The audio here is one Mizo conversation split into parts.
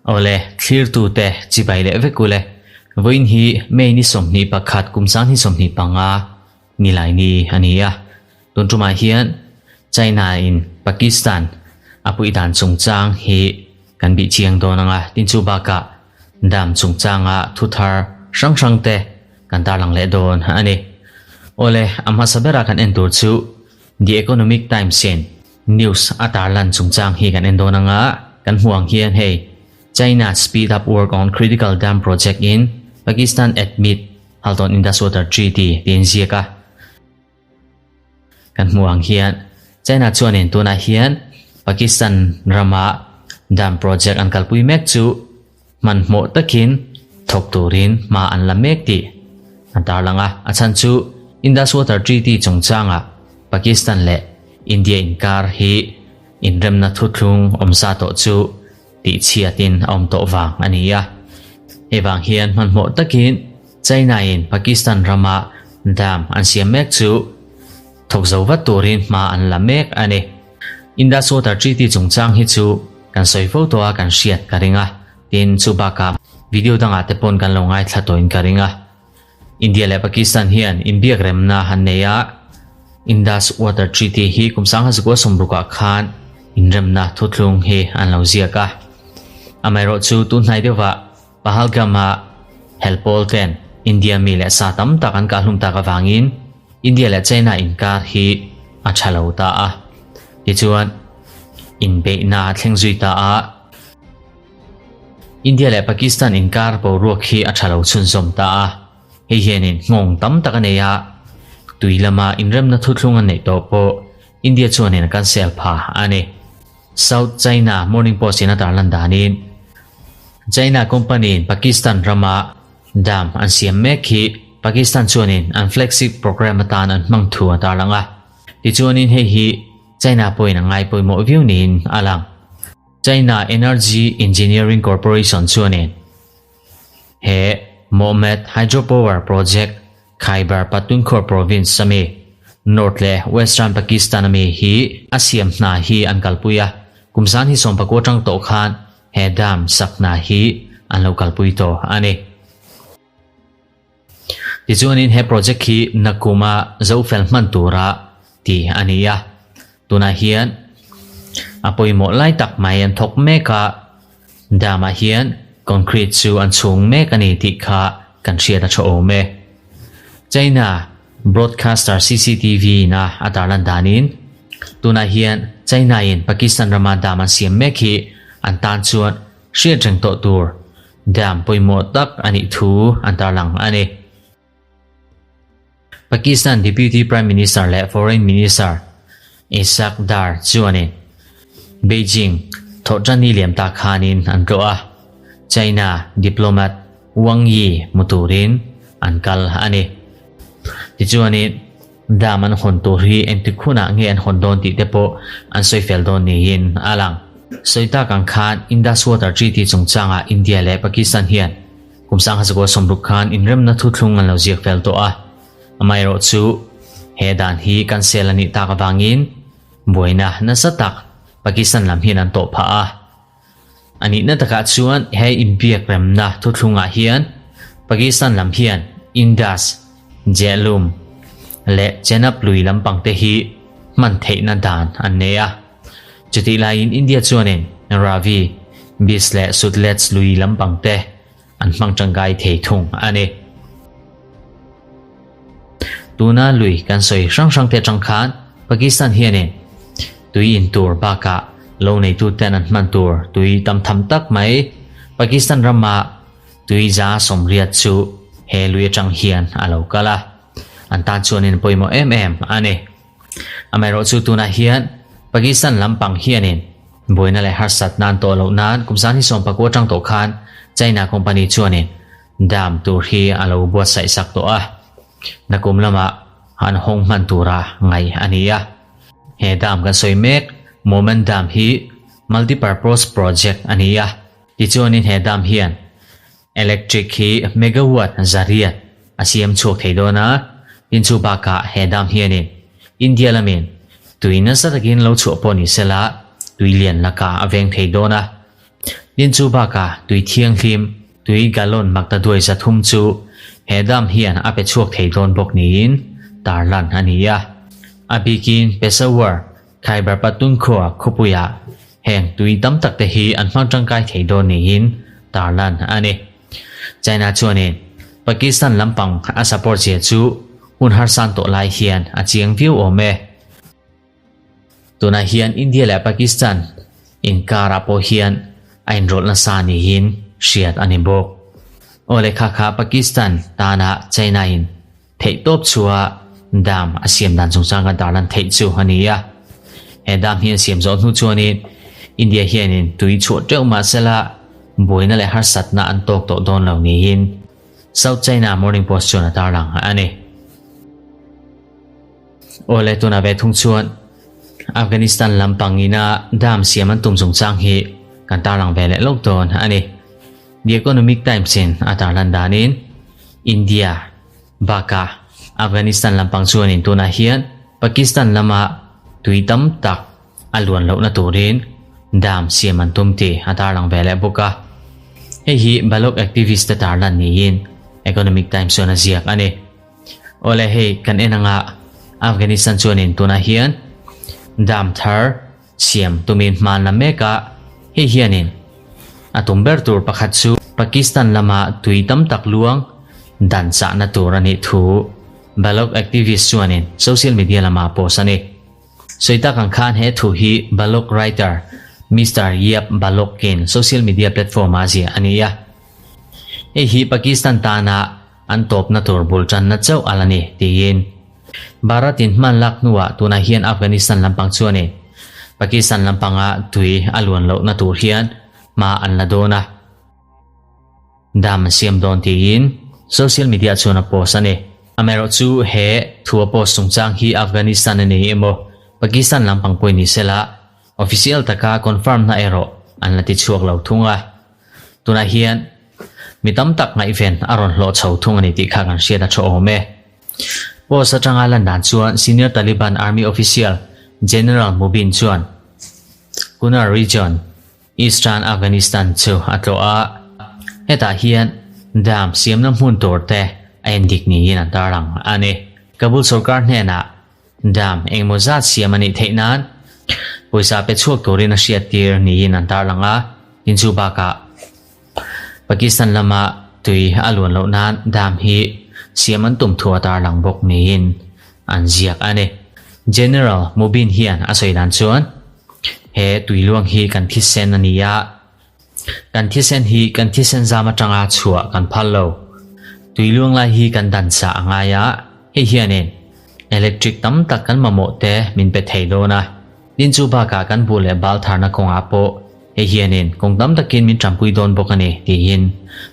Awle, thlirtute chibai leh vek ule. Vawiin hi May ni 21 kum 2025 nilai ni a ni a. Tun tumah hian China in Pakistan a puih dan chungchang hi kan bih chiang dawn ang a, tin chu bakah dam chungchanga thu thar hrang hrang te kan tarlang leh dawn a ni. Awle, a hmasa bera kan en tur chu The Economic Times in News a tarlan chungchang hi kan en dawn anga kan hmuh ang hian hei China speed up work on critical dam project in Pakistan admit halt on Indus Water Treaty tiin ziak a. Kan hmuh ang hian China chuanin tunah hian Pakistan rama dam project an kalpui mek chu hmanhmawh takin thawk turin hma an la mek tih a tarlang a. A chhan chu Indus Water Treaty chungchangah Pakistan leh India inkar hi inremna thuthlung awmsa tawh chu tihchhiatin a awm tawh vang a ni a. Hei vang hian hmanhmawh takin China-in Pakistan rama dam an siam mek chu thawk zo vat turin hma an la mek a ni. Indus Water Treaty chungchang hi chu kan sawi fo tawh a kan hriat ka ring a, tin chu bakah video dangah te pawn kan lo ngaithla tawhin ka ring a. India leh Pakistan hian inbiak remna an nei a, Indus Water Treaty hi kum 1960 rukah khan inremna thuthlung hi an lo ziak a. Amaherawhchu tunhnai deuhvah Pahalgam-a hel pawl ten India mi leh sa tam tak an kahhlum tak avangin India leh China inkar hi a tha lo ta a. Tichuan, inbeihna a thleng zui ta a. India leh Pakistan inkar boruak hi a tha lo chhunzawm ta a. Hei hianin nghawng tam tak a nei a, tui lama inremna thuthlung an neih tawh pawh India chuanin a cancel pha a ni. South China Morning Post in a tarlan danin China company in Pakistan rama dam an siam mek hi Pakistan chuanin an flagship program atan an hmang thu a tarlang a. Tichuanin hei hi China pawhin a ngai pawimawh viau niin a lang. China Energy Engineering Corporation chuanin he Mohmand Hydropower Project Khyber Pakhtunkhwa Province ami North leh Western Pakistan ami hi a siam hna hi an kalpui a, kum zan hi 19 tang tawh khan he dam sak hna hi an lo kalpui tawh a ni. Tichuanin he project hi nakuma zo fel hman tura ti a ni a, tunah hian a pawimawh lai tak mai an thawk mek a, dam ah hian concrete chu an chhung mek a ni tih kha kan hriat a tha awm e. China broadcaster CCTV in a a tarlan danin tunah hian China in Pakistan rama dam an siam mek hi an tan chuan hriat reng tawh tur dam pawimawh tak a nih thu an tarlang a ni. Pakistan Deputy Prime Minister leh Foreign Minister Ishaq Dar chuanin Beijing thawhṭanni liam tak khanin an tlawh a, China diplomat Wang Yi hmu turin an kal a ni. Tichuanin dam an hawn tur hi engtik hunah nge an hawn dawn tih te pawh an sawi fel dawn niin a lang. Sawi tak ang khan Indus Water Treaty chungchangah India leh Pakistan hian Kum 1960 khan inremna thuthlung an lo ziak fel tawh a, amaherawh chu he dan hi cancel a nih tak avangin buaina nasa tak Pakistan lam hian an tawh phah a. A nihna takah chuan he inbiak remna thuthlungah hian Pakistan lam hian Indus, Jhelum leh Chenab lui lampang te hi hman theihna dan an nei a. Chutih laiin India chuanin Ravi, Beas leh Sutlej lui lampang te an hmang tangkai thei thung a ni. Tuna lui kan sawi hrang hrang te atang khan Pakistan hianin tui in tur bakah lo neitu ten an hman tur tui tam tham tak mai Pakistan rama tui 80% chu he lui atang hian a lo kal a, an tan chuanin pawimawh em em a ni. Amaherawh chu tunah hian Pakistan lampang hianin buaina leh harsat nan tawh loh nan kum 1990 atang tawh khan China company chuanin dam tur hi a lo buatsaih sak tawh a, nakum lamah an hawng hman tura ngaih a ni a. He dam kan sawi mek Mohmand Dam hi multipurpose project a ni a, tichuanin he dam hian Electric hi megawatt 800 a siam chhuak thei dawn a, tin chu bakah he dam hianin India lamin tui nasa takin lo chhuah pawh ni sela tui lian lakah a veng thei dawn a. Tin chu bakah tui thianghlim, tui gallon maktaduai 300 chu he dam hian a pe chhuak thei dawn bawk niin tarlan a ni a. A bikin Peshawar, Khyber Pakhtunkhwa khawpuiah heng tui tam tak te hi an hmang tangkai thei dawn niin tarlan a ni. China chuanin Pakistan lampang a support zia chu hun harsan tawh lai hian a chiang viau awm e. Tunah hian India leh Pakistan inkarah pawh hian a inrawlh nasa niin hriat a ni bawk. Aw lehkha kha Pakistan tana China-in theihtawp chhuah dam a siam dan chungchang kan tarlan theih chu a ni a. He dam hi an siam zawh hnu chuanin India hianin tui chhuah teuh mah sela buaina leh harsatna an tawk tawh dawn lo niin South China Morning Post chuan a tarlang a ni. Aw le tunah ve thung chuan Afghanistan lampang ina dam siam an tum chungchang hi kan tarlang ve leh lawk dawn a ni. The Economic Times in a tarlan danin India bakah Afghanistan lampang chuanin tunah hian Pakistan lama tui tam tak a luan lohna turin dam siam an tum tih a tarlang ve leh bawk a. Hei hi Baloch activist te tarlan niin Economic Times chuan a ziak a ni. Awle hei kan en anga Afghanistan chuanin tunah hian dam thar siam tumin hman la mek a, hei hianin a tum ber tur pakhat chu Pakistan lama tui tam tak luang dan chahna tur a nih thu Baloch activist chuanin social media lama post a ni. Sawi tak ang khan he thu hi Baloch writer Mister Yap Baloch-in social media platform-a ziah a ni a. Hei hi Pakistan tana an tawpna tur bul tanna chauh a la ni, tiin. Bharat-in hman lak hnuah tunah hian Afghanistan lampang chuanin Pakistan lampanga tui a luan lohna tur hian hma an la dawn a, dam an siam dawn tiin social media chuan a post a ni. Amaherawhchu he thu a post chungchang hi Afghanistan a ni emaw Pakistan lampang pawhin ni sela official taka confirm na erawh an la ti chhuak lo thung a. Tunah hian mi tam tak ngaihven a rawn hlawh chho thung a ni tih kha kan hriat a tha awm e. Post atanga lan dan chuan Senior Taliban Army Official General Mubin chuan Kunar Region, Eastern Afghanistan chu a tlawh a, hetah hian dam siamna hmun tur te a endik niin an tarlang a ni. Kabul sorkar hnenah Dam engmaw zat siam a nih theih nan pawisa pe chhuak turin a hriat tir niin an tarlang a, tin chu bakah Pakistan lama tui a luan loh nan dam hi siam an tum thu a tarlang bawk niin an ziak a ni. General Mubin hian a sawi dan chuan he tui luang hi kan thisen a ni a, Kan thisen hi kan thisen zam atanga chhuah kan phal lo. Tui luang lai hi kan dan sa a ngai a, hei hianin electric tam tak kan mamawh te min pe thei dawn a. Tin chu bakah kan buh leh bal tharna kawngah pawh hei hianin kawng tam takin min tanpui dawn bawk a ni tiin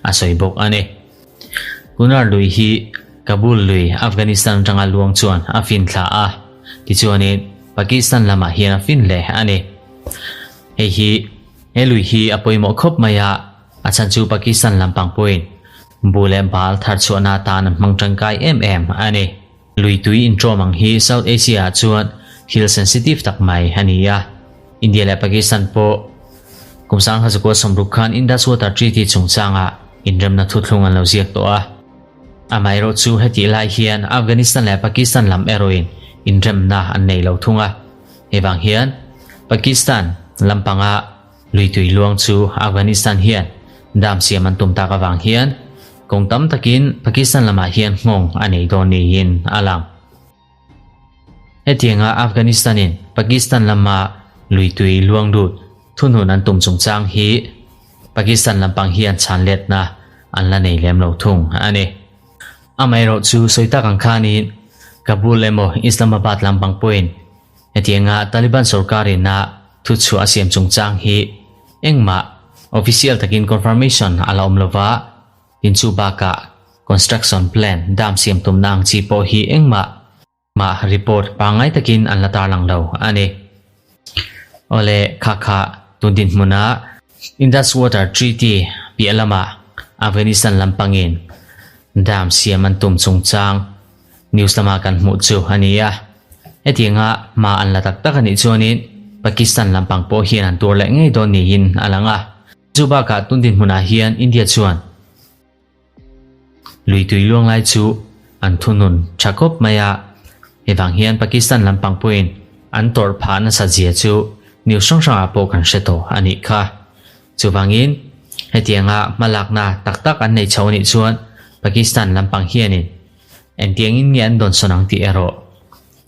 a sawi bawk a ni. Kunar lui hi Kabul lui Afghanistan atanga luang chuan a fin thla a, tichuanin Pakistan lamah hian a fin hle a ni. Hei hi He lui hi a pawimawh khawp mai a, a chhan chu Pakistan lampang pawhin bu leh bal thar chhuahna atan an hmang tangkai em em a ni. Lui tui inṭawm ang hi South Asia ah chuan thil sensitive tak mai a ni a, India leh Pakistan pawh kum 1960 khan Indus Water Treaty chungchangah inremna thuthlung an lo ziak tawh a. Amaherawh chu hetih lai hian Afghanistan leh Pakistan lam erawhin inremna an nei lo thung a. Hei vang hian Pakistan lampanga lui tui luang chu Afghanistan hian dam siam an tum tak avang hian kawng tam takin Pakistan lamah hian nghawng a nei dawn niin a lang. Hetianga Afghanistan-in Pakistan lama lui tui luang lut thunun an tum chungchang hi Pakistan lampang hian chhan letna an la nei lem lo thung a ni. Amaherawh chu sawi tak ang khanin Kabul emaw Islamabad lampang pawhin hetianga Taliban sorkarin a thuchhuah a siam chungchang hi engmah official takin confirmation a la awm lova, tin chu bakah construction plan dam siam tumna ang chi pawh hi engmah Mah report pangngai takin an la tarlang lo a ni. Awle kha kha tun dinhmuna Indus Water Treaty piah lamah Afghanistan lampangin dam siam an tum chungchang news lama kan hmuh chu a ni a. Hetianga hma an la tak tak a nih chuanin Pakistan lampang pawh hian an tuar leh ngei dawn niin a lang a. Chu bakah tun dinhmunah hian India chuan lui tui luang lai chu an thunun tha khawp mai a, hei vang hian Pakistan lampang pawhin an tawrh phah nasa zia chu news hrang hrangah pawh kan hre tawh a nih kha. Chuvangin hetianga hmalakna tak tak an nei chho anih chuan Pakistan lampang hianin engtiangin nge an dawnsawn ang tih erawh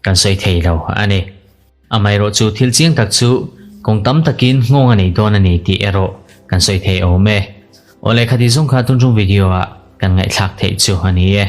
kan sawi thei lo a ni. Amaherawh chu thil chiang tak chu kawng tam takin nghawng a nei dawn a ni tih erawh kan sawi thei awm e. Awle khati zawng kha tunṭung video ah kan ngaihthlak theih chu a ni e.